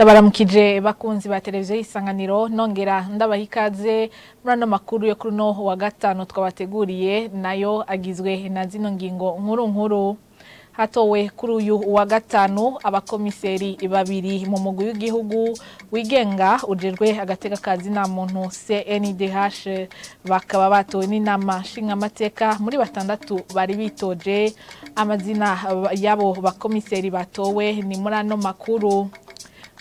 Ndabaramukije bakunzi ba televiziyo y'Isanganiro, nongera ndabaha ikaze muri ano makuru yo kuri uno wa gatanu twabateguriye, nayo agizwe na zino ngingo nkuru nkuru. Hatowe kuri uyu wa gatanu abakomiseri babiri mu mugwi w'igihugu wigenga ujejwe agateka ka zina muntu CNDH, bakaba batowe n'inama nshingamateka muri batandatu bari bitoje. Amazina y'abo bakomiseri batowe ni muri ano makuru.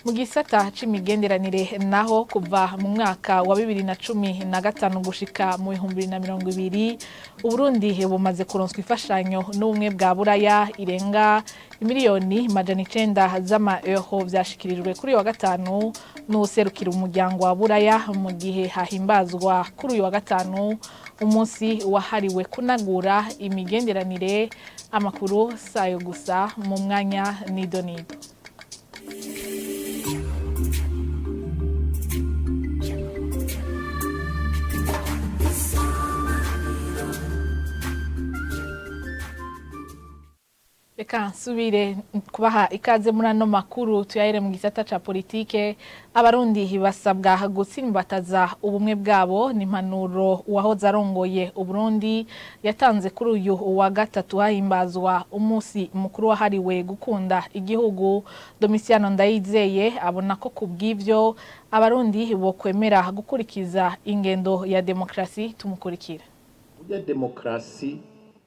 Mu gisata c'imigenderanire naho, kuva mu mwaka wa 2015 gushika mu 2020, Uburundi bumaze kuronswa imfashanyo n'Ubumwe bwa Buraya irenga imiliyoni 900 z'ama-euro. Vyashikirijwe kuri uyu wa gatanu n'uwuserukira umuryango wa Buraya mu gihe hahimbazwa kuri uyu wa gatanu umunsi wahariwe kunagura imigenderanire. Amakuru sayo gusa, mu mwanya nido nido. Reka nsubire kubaha ikaze muri ano makuru, tuyahere mu gisata ca politike. Abarundi basabwa gutsimbataza ubumwe bwabo, ni impanuro uwahoze arongoye Uburundi yatanze kuri uyu wa gatatu hahimbazwa umunsi mukuru wahariwe gukunda igihugu. Domitiano Ndayizeye abona ko kubw'ivyo Abarundi bokwemera gukurikiza ingendo ya demokrasi. Tumukurikira. Burya demokrasi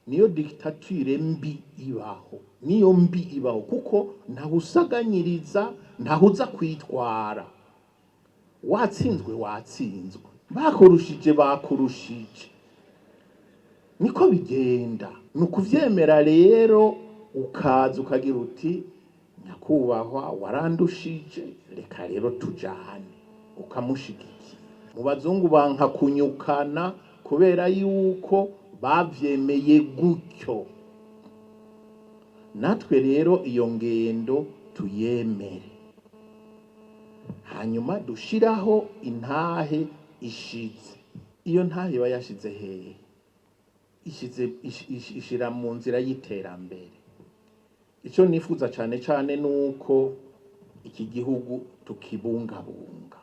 niyo dictature mbi ibaho, niyo mbi ibaho, kuko ntawusaganyiriza, ntahuza kwitwara. Watsinzwe watsinzwe, bakurushije bakurushije, niko bigenda. Ni ukuvyemera rero, ukaza ukagira uti: "Nyakubahwa, warandushije, reka rero tujane", ukamushigikira. Mu bazungu banka kunyukana kubera yuko bavyemeye gutyo. Natwe rero iyo ngendo tuyemere, hanyuma dushiraho intahe ishize. Iyo ntahe iba yashize hehe? Ishize ishira mu nzira y'iterambere. Icyo nifuza cane cane nuko iki gihugu tukibungabunga.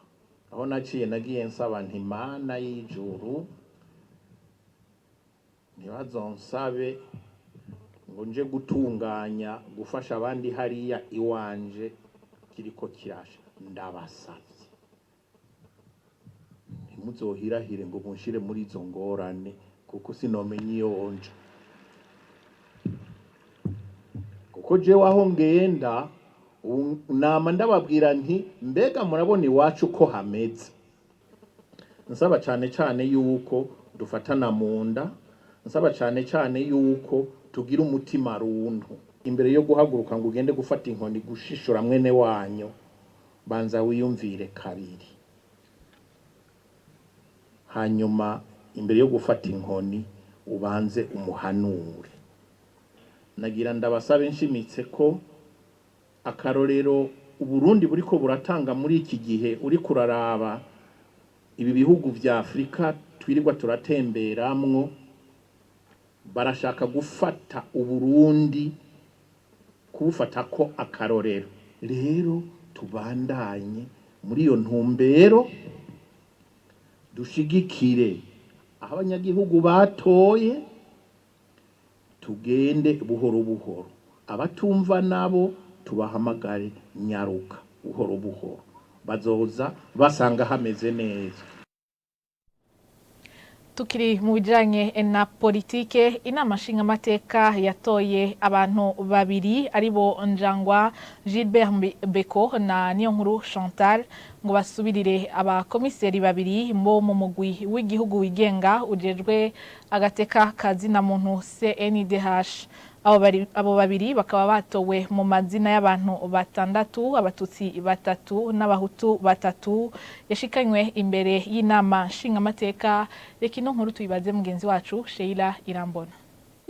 Aho naciye nagiye nsaba nti: "Mana y'ijuru, ntibazonsabe ngo nje gutunganya, gufasha abandi hariya iwanje kiriko kirasha. Ndabasavye, ntimuzohirahire ngo munshire muri izo ngorane, kuko sinomenya iyo nja, kuko jewe aho ngenda ubu nama ndababwira nti: mbega murabona iwacu ko hameze?" Nsaba cane cane yuko dufatana mu nda, nsaba cane cane yuko tugira umutima runtu. Imbere yo guhaguruka ngo ugende gufata inkoni gushishura mwene wanyu, banza wiyumvire kabiri. Hanyuma imbere yo gufata inkoni ubanze umuhanure. Nagira ndabasabe nshimitse ko akarorero Uburundi buriko buratanga muri iki gihe, uri kuraraba ibi bihugu vya Afurika twirirwa turatemberamwo, barashaka gufata Uburundi kubufata ko akarorero. Rero tubandanye muri iyo ntumbero, dushigikire aho abanyagihugu batoye, tugende buhoro buhoro. Abatumva nabo tubahamagare: nyaruka buhoro buhoro, bazoza basanga hameze neza. Tukiri mu bijanye na politike, inama nshingamateka yatoye abantu babiri, aribo Njangwa Gilbert Beko na Niyonkuru Chantal, ngo basubirire abakomiseri babiri bo mu mugwi w'igihugu wigenga ujejwe agateka ka zina muntu CNDH. Abo babiri bakaba batowe mu mazina y'abantu batandatu, Abatutsi batatu n'Abahutu batatu, yashikanywe imbere y'inama nshingamateka. Reka ino nkuru tuyibaze mugenzi wacu Sheila Irambona.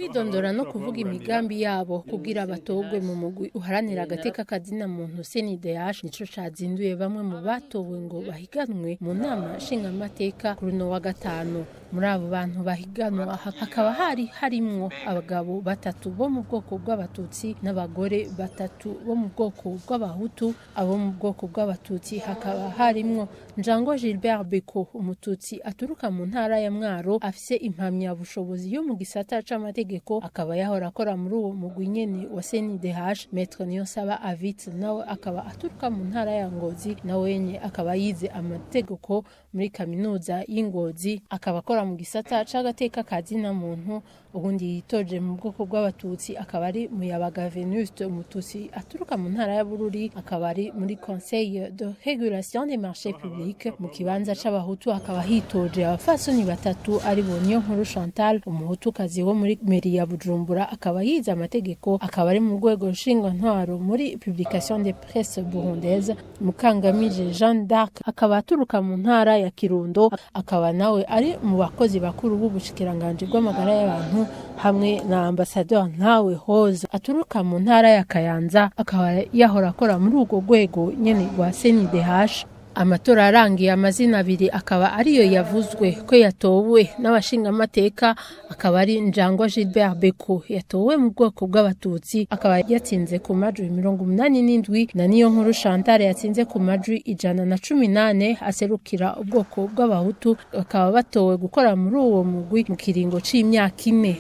Kwidondora no kuvuga imigambi yabo kugira batogwe mu mugwi uharanira agateka kazina muntu CNDH nico cazinduye bamwe mu batowe ngo bahiganwe mu nama nshingamateka kuri uno wa gatanu. Muri abo bantu bahiganwa hakaba hari harimwo abagabo batatu bo mu bwoko bw'Abatutsi n'abagore batatu bo mu bwoko bw'Abahutu. Abo mu bwoko bw'Abatutsi hakaba harimwo Njango Gilbert Beko, Umututsi aturuka mu ntara ya Mwaro, afise impamyabushobozi yo mu gisata c'amategeko, akaba yahora akora muri uwo mugwi nyene wa CNDH. Maître Niyonsaba Avit nawe akaba aturuka mu ntara ya Ngozi, nawe nyene akaba yize amategeko muri kaminuza y'Ingozi, akaba akora mu gisata c'agateka kazina muntu. Ubundi yitoje mu bwoko bw'Abatutsi akaba ari Muyabaga Venuste, Umututsi aturuka mu ntara ya Bururi, akaba ari muri Conseil de régulation des marchés publics. Mu kibanza c'Abahutu hakaba hitoje abafasoni batatu, ari bo Niyonkuru Chantal, Umuhutukazi wo muri mairie ya Bujumbura, akaba yize amategeko, akaba ari mu rwego ntwaro muri Publication de Presse Burundaise. Mukangamije Jeanne d'Arc akaba aturuka mu ntara ya Kirundo, akaba nawe ari mu bakozi bakuru b'ubushikiranganji bw'amagara y'abantu, hamwe na Ambassadeur Ntawe Hoze aturuka mu ntara ya Kayanza, akaba yahora akora muri urwo rwego nyene rwa CNDH. Amatora arangiye, amazina abiri akaba ariyo yavuzwe ko yatowe n'abashingamateka, akaba ari Njangwa Gilbert Beko yatowe mu bwoko bw'Abatutsi, akaba yatsinze ku majwi 87, na Niyonkuru Chantal yatsinze ku majwi 114, aserukira ubwoko bw'Abahutu, bakaba batowe gukora muri uwo mugwi mu kiringo c'imyaka 4.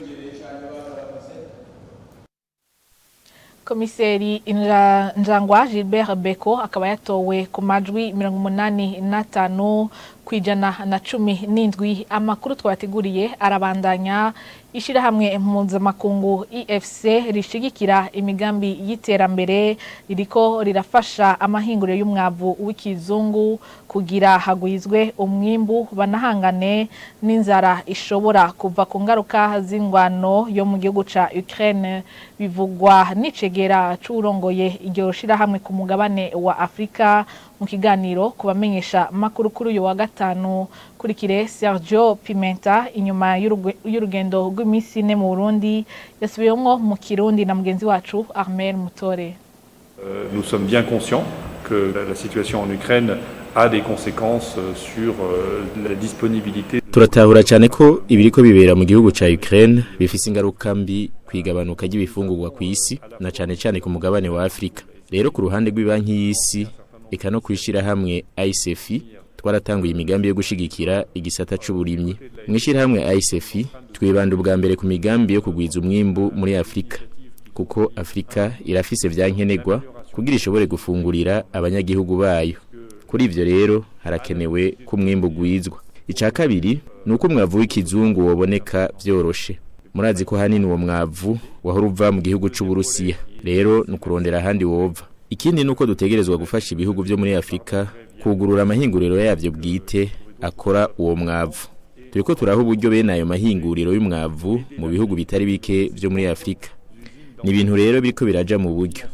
Komiseri Njangwa Gilbert Beko akaba yatowe ku majwi 85 ku 117. Amakuru twabateguriye arabandanya. Ishirahamwe mpuzamakungu IFC rishigikira imigambi y'iterambere ririko rirafasha amahinguriro y'umwavu w'ikizungu kugira hagwizwe umwimbu, banahangane n'inzara ishobora kuva ku ngaruka z'ingwano yo mu gihugu ca Ukraine. Bivugwa n'icegera c'uwurongoye iryo shirahamwe ku mugabane wa Afrika mu kiganiro ku bamenyesha makuru kuri uyu wa gatanu. Kurikire Sergio Pimenta inyuma y'urugendo rw'iminsi 4 mu Burundi, yasubiyemwo mu Kirundi na mugenzi wacu Armel Mutore. Nous sommes bien conscients que la situation en Ukraine a des conséquences sur la disponibilité. Turatahura cyane ko ibiriko bibera mu gihugu ca Ukraine bifise ingaruka mbi kwigabanuka ry'ibifungurwa ku isi, na cane cane ku mugabane wa Afrika. Rero ku ruhande rw'ibanki y'isi eka no kwishira hamwe ICF, twaratanguye imigambi yo gushigikira igisata c'uburimyi. Mwishira hamwe ICF twibanda ubwa mbere ku migambi yo kugwiza umwimbu muri Afrika, kuko Afrika irafise vyankenerwa kugira ishobore gufungurira abanyagihugu bayo. Kuri ivyo rero harakenewe ko umwimbu ugwizwa. Ica kabiri ni uko umwavu w'ikizungu woboneka vyoroshe. Murazi ko hanini uwo mwavu wahora uva mu gihugu c'Uburusiya, rero ni ukurondera ahandi wova. Ikindi nuko dutegerezwa gufasha ibihugu vyo muri Afrika kugurura amahinguriro yavyo bwite akora uwo mwavu. Turiko turaha uburyo bene ayo mahinguriro y'umwavu mu bihugu bitari bike vyo muri Afrika. Ni ibintu rero biriko biraja mu buryo.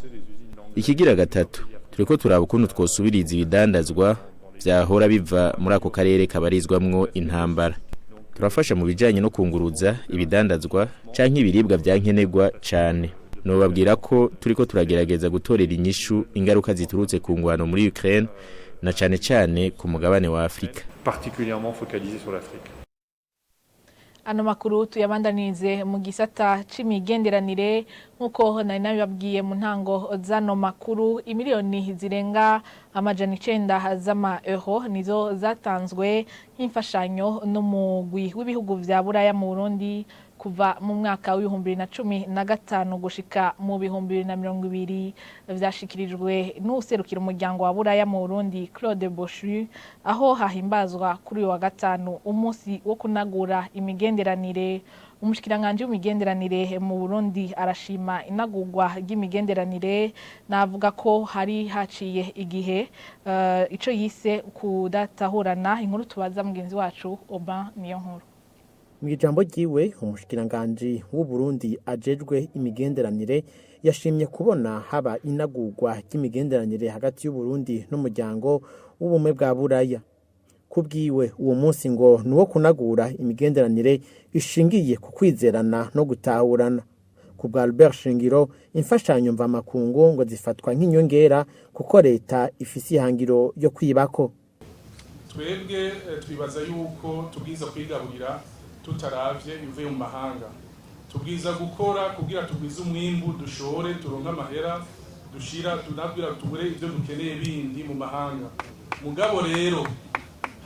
Ikigira gatatu, turiko turaba ukuntu twosubiriza ibidandazwa vyahora biva muri ako karere kabarizwamwo intambara. Turafasha mu bijanye no kunguruza ibidandazwa canke ibiribwa vyankenerwa cane. Nobabwira ko turiko turagerageza gutorera inyishu ingaruka ziturutse ku ngwano muri Ukraine, na cane cane ku mugabane wa Afrika. Particulièrement focalisé sur l'Afrique. Ano makuru tuyabandanirize mu gisata c'imigenderanire. Nk'uko nari nabibabwiye mu ntango z'ano makuru, imiliyoni zirenga 900 z'ama euro nizo zatanzwe nk'imfashanyo n'umugwi w'ibihugu vya Buraya mu Burundi kuva mu mwaka w'2015 gushika mu 2020. Vyashikirijwe n'uwuserukira umuryango wa Buraya mu Burundi, Claude Bochu, aho hahimbazwa kuri uyu wa gatanu umunsi wo kunagura imigenderanire. Umushikiranganji w'imigenderanire mu Burundi arashima inagurwa ry'imigenderanire, navuga ko hari haciye igihe ico yise kudatahurana. Inkuru tubaza mugenzi wacu Oban niyo nkuru. Mu ijambo ryiwe, umushikiranganji w'u Burundi ajejwe imigenderanire yashimye kubona haba inagurwa ry'imigenderanire hagati y'u Burundi n'umuryango w'ubumwe bwa Buraya. Kubwiwe, uwo munsi ngo ni uwo kunagura imigenderanire ishingiye ku kwizerana no gutahurana. Ku bwa Albert Shingiro, imfashanyo mvamakungu ngo zifatwa nk'inyongera, kuko leta ifise ihangiro yo kwibako. Twebwe twibaza yuko tubwiza kwigaburira tutaravye ivuye mu mahanga. Tubwiza gukora kugira tugwize umwimbu, dushore, turonke amahera dushira, tunabwira tugure ibyo dukeneye bindi mu mahanga. Mugabo rero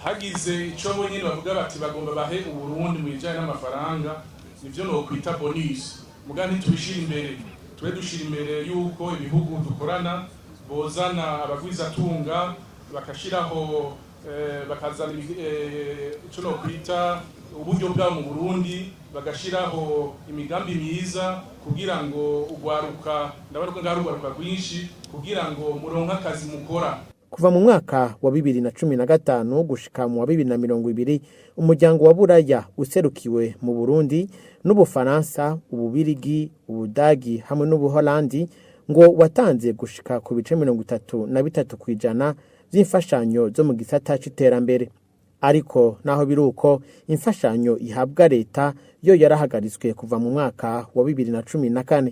hagize ico bo nyene bavuga bati bagomba bahe Uburundi mu bijanye n'amafaranga, nivyo nokwita bonus, muga ntitubishira imbere. Twe dushira imbere yuko ibihugu dukorana bozana abagwizatunga, bakashiraho bakazana ico nokwita uburyo bwabo mu Burundi, bagashiraho imigambi myiza kugira ngo ugwaruka, ndabona ko ngaho urwaruka rwinshi, kugira ngo muronke akazi mukora. Kuva mu mwaka wa 2015 gushika mu wa 2020, umuryango wa Buraya userukiwe mu Burundi n'Ubufaransa, Ububirigi, Ubudagi hamwe n'Ubuholandi ngo watanze gushika ku bice 33% vy'imfashanyo zo mu gisata c'iterambere. Ariko naho biri uko, imfashanyo ihabwa leta yo yarahagaritswe kuva mu mwaka wa 2014.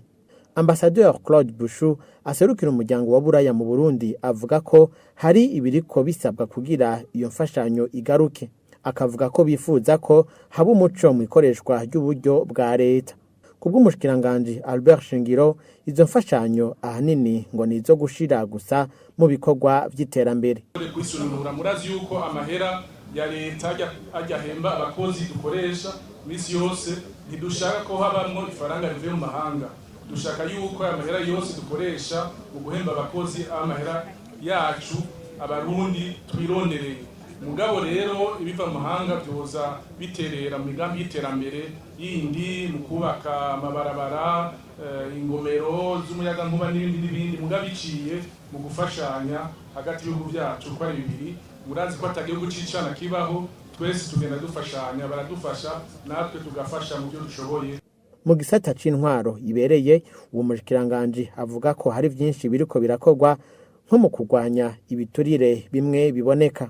Ambasaderi Claude Bushu aserukira umuryango wa Buraya mu Burundi avuga ko hari ibiriko bisabwa kugira iyo mfashanyo igaruke, akavuga ko bifuza ko haba umuco mu ikoreshwa ry'uburyo bwa leta. Kubw'umushikiranganji Albert Shingiro, izo mfashanyo ahanini ngo ni izo gushira gusa mu bikorwa vy'iterambere. Kwisununura, murazi yuko amahera ya leta ajya ahemba abakozi dukoresha misi yose, ntidushaka ko habamwo ifaranga rivuye mu mahanga. Dushaka yuko aya mahera yose dukoresha mu guhemba abakozi, amahera yacu Abarundi twirondereye. Mugabo rero ibiva mu mahanga byoza biterera mu migambi y'iterambere yindi, mu kubaka amabarabara, ingomero z'umuyagankuba n'ibindi n'ibindi, mugabo biciye mu gufashanya hagati y'ibihugu byacu uko ari bibiri. Murazi ko atagihugu c'icana kibaho, twese tugenda dufashanya, baradufasha natwe tugafasha mu byo dushoboye. Mu gisata c'intwaro ibereye, uwo mushikiranganji avuga ko hari vyinshi biriko birakorwa, nko mu kurwanya ibiturire bimwe biboneka.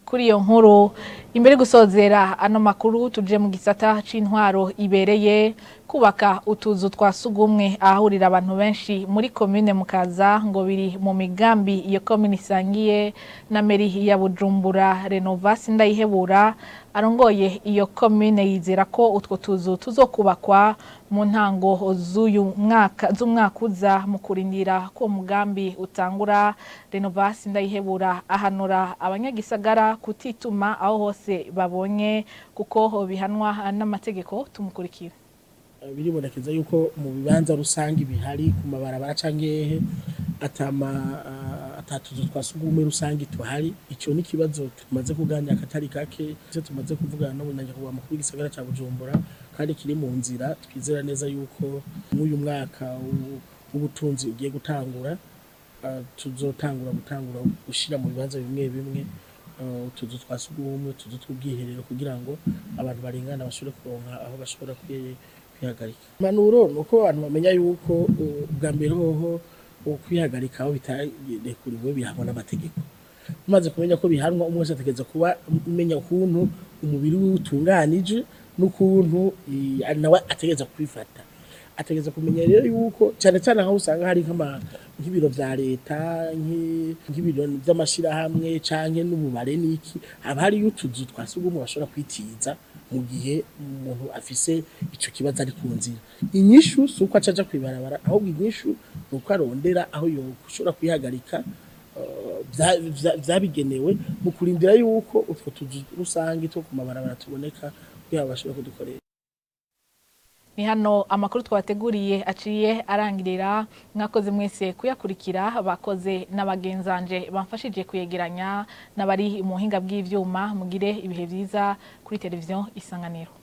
Kuri iyo nkuru, imbere gusozera ano makuru, tuje mu gisata c'intwaro ibereye. Kubaka utuzu twa sugumwe ahahurira abantu benshi muri komine Mukaza ngo biri mu migambi iyo komine isangiye na meri ya Bujumbura. Renovasi Ndayihebura arongoye iyo komine yizera ko utwo tuzu tuzokubakwa mu ntango z'uyu mwaka, z'umwaka uza. Mu kurindira ko uwo mugambi utangura, Renovasi Ndayihebura ahanura abanyagisagara kutituma aho hose babonye, kuko bihanwa n'amategeko. Tumukurikira. Biribonekeza yuko mu bibanza rusange bihari ku mabarabara canke hehe atama atatuzu twa sugumwe rusange tuhari. Ico ni kibazo tumaze kuganira akatari kake, icyo tumaze kuvugana n'umunyakubahwa mukuru w'igisagara ca Bujumbura, kandi kiri mu nzira. Twizera neza yuko mw'uyu mwaka w'ubutunzi ugiye gutangura, tuzotangura gutangura gushira mu bibanza bimwe bimwe utuzu twa sugumwe, utuzu tw'ubwiherero, kugira ngo abantu barengana bashobore kuronka aho bashobora kwihagarika. Impanuro ni uko abantu bamenya yuko ubwa mbere hoho kwihagarika aho bitarekuriwe bihanwa n'amategeko. Umaze kumenya ko bihanwa, umwe wese ategereza kuba umenya ukuntu umubiri wiwe utunganije n'ukuntu nawe ategereza kwifata. Ategereza kumenya rero yuko cyane cyane aho usanga hari nk'ibiro vya leta, nk'ibiro vy'amashirahamwe canke n'ububare n'iki, haba hariyo utuzu twa sugumwe bashobora kwitiza mu gihe umuntu afise ico kibazo ari ku nzira. Inyishu si uko acaja kwibarabara, ahubwo inyishu ni uko arondera aho yoshobora kwihagarika vyabigenewe, mu kurindira yuko utwo tuzu rusange two ku mabarabara tuboneka kugira ngo bashobore kudukoresha. Ni hano amakuru twateguriye aciye arangirira. Mwakoze mwese kuyakurikira, bakoze n'abagenzanje bamfashije kuyegeranya n'abari mu buhinga bw'ivyuma. Mugire ibihe vyiza kuri televiziyo Isanganiro.